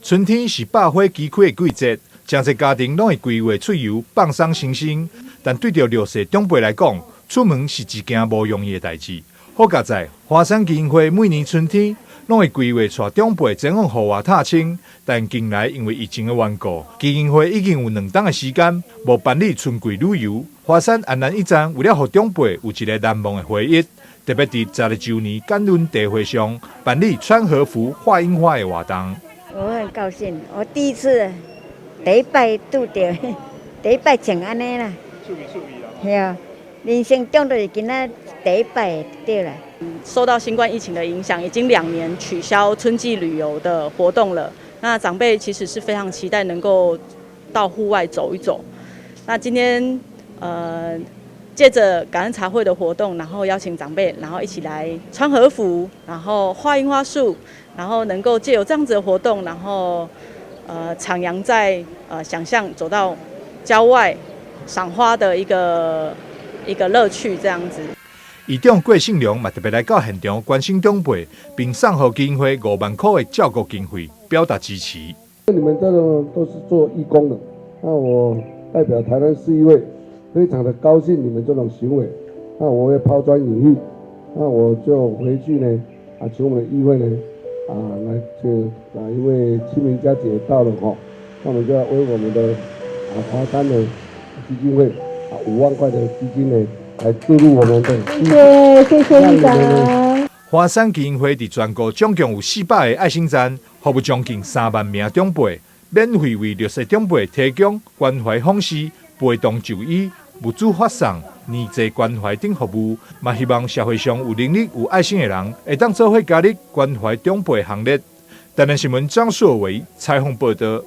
春天是百花齊開的季節，誠濟家庭攏會規劃出遊放鬆身心。但對著弱勢長輩來講，出門是一件無容易的代誌。好佳哉，華山基金會每年春天攏會規劃帶長輩前往戶外踏青，但近來因為疫情的緣故，基金會已經有2冬的時間無辦理春季旅遊。華山安瀾驛站為了予長輩有一个難忘的回憶，特別佇12週年感恩茶會上辦理穿和服畫櫻花的活動。我很高興，我第一次第一擺拄著，第一擺穿按呢啦。係啊，人生中就是今仔第一擺對啦。受到新冠疫情的影響，已經2年取消春季旅遊的活動了。那長輩其實是非常期待能夠到戶外走一走。那今天借着感恩茶會的活動，然後邀請長輩，然後一起來穿和服，然後畫櫻花樹，然後能夠借由這樣子的活動，然後徜徉在想象走到郊外賞花的一個樂趣，這樣子。議長郭信良嘛特別來到現場關心長輩，並送予基金會5萬塊的照顧經費，表達支持。你們這個都是做義工的，那我代表台南市議會，非常的高興你們這種行為，那我會拋磚引玉，那我就回去呢，啊，請我們議會呢，啊，來就啊，因為清明佳節到了吼，那我們就要為我們的啊華山的基金會啊5萬塊的基金呢，來注入我們的。謝謝，謝謝議長。華山基金會佇全國總共有400个愛心站，服務將近3萬名長輩，免費為弱勢長輩提供關懷訪視、陪同就醫、物資發送、年節關懷等服務，嘛希望社會上有能力、有愛心的人，會當做伙加入關懷長輩行列。台南新聞張碩偉採訪報道。